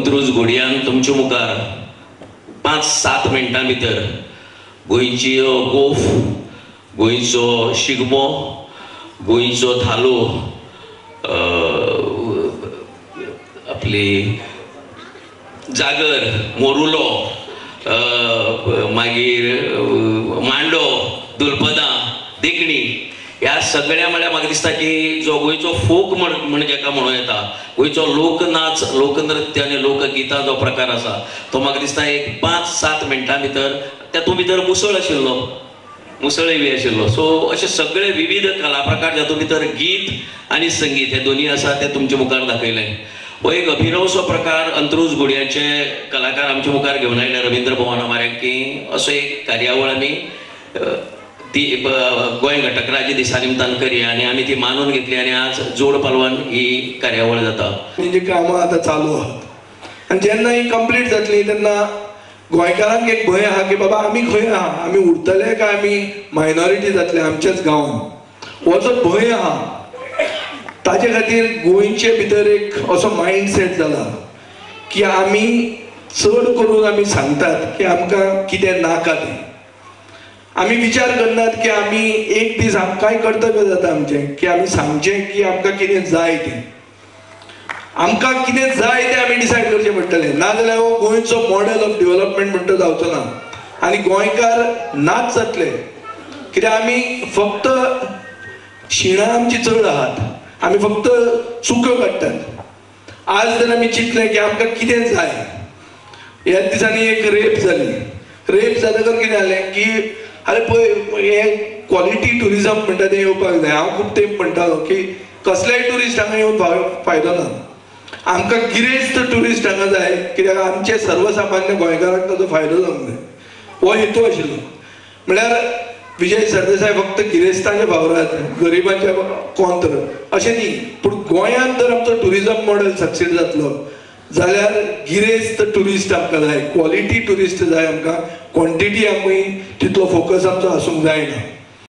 अंत्रुज घोडयान तुमच्या मुखार 5-7 मिनटां भितर गोंयची गोफ, गोंयचो शिगमो, गोंयचो धालो, आपली जागर, मोरुलो, मागीर मांडो, दुलपदां, देखणी, ह्या सगळ्या म्हळ्यार म्हाका दिसता की जो गोंयचो फोक म्हण जेका म्हणूं येता, गोंयचो लोकनाच, लोकनृत्य आनी लोकगितां जो प्रकार आसा तो म्हाका दिसता एक 5-7 मिनटां भितर, तातूंत भितर मुसळ आशिल्लो, मुसळय बी आशिल्लो. सो अशे सगळे विविध कला प्रकार जातूंत भितर गीत आनी संगीत हे दोनी आसा ते तुमचे मुखार दाखयले. हो एक अभिनवसो प्रकार अंत्रुज घोडयाचे कलाकार आमच्या मुखार घेवन आयले रवींद्र भवना मार्याक की असो एक कार्यावळ आमी ती गोंय घटक राज्य दिसा निमतान करया आनी आमी ती मानून घेतली आनी आज जोड पालवान ही कार्यावळ जाता. म्हणजे कामां आतां चालू आहात आनी जेन्ना ही कंप्लीट जातली तेन्ना गोंयकारांक एक भंय आहा की बाबा आमी खंय आहा, आमी उरतले काय आमी मायनॉरिटी जातले आमच्याच गांवान, हो जो भंय आहा ताजे खातीर गोंयचे भितर एक असो मायंडसेट जाला की आमी चड करून आमी सांगतात की आमकां कितें नाका तें, आमी विचार करनात की आमी एक दीस आमकांय कर्तव्य जाता आमचें की आमी सांगचें की आमकां कितें जाय तें, आमकां कितें जाय तें आमी डिसायड करचें पडटलें, नाजाल्यार हो गोंयचो मॉडेल ऑफ डेव्हलपमेंट म्हणटा जावचो ना आनी गोंयकार नाच जातले. कित्याक आमी फक्त शिणां आमची चड आहात, आमी फक्त चुक्यो काडटात. आज जर आमी चिंतलें की आमकां कितें जाय, ह्या दिसांनी एक रेप जाली, रेप जातकच कितें जालें की अरे पळय हें क्वॉलिटी ट्युरिजम म्हणटा तें येवपाक जाय. हांव खूब तेंप म्हणटालो की कसलेय ट्युरिस्ट हांगा येवन फायदो ना, आमकां गिरेस्त ट्युरिस्ट हांगा जाय कित्याक आमचे सर्वसामान्य गोंयकारांक ताचो फायदो जावंक जाय, हो हेतू आशिल्लो. म्हळ्यार विजय सरदेसाय फक्त गिरेस्तांच्या फावरात, गरिबांच्या कोंत्र अशें न्ही, पूण गोंयांत जर आमचो ट्युरिजम मॉडेल सक्सेस जातलो जाल्यार गिरेस्त ट्युरिस्ट आमकां जाय, क्वॉलिटी ट्युरिस्ट जाय आमकां, क्वॉन्टिटी आमी तितलो फोकस आमचो आसूंक जायना.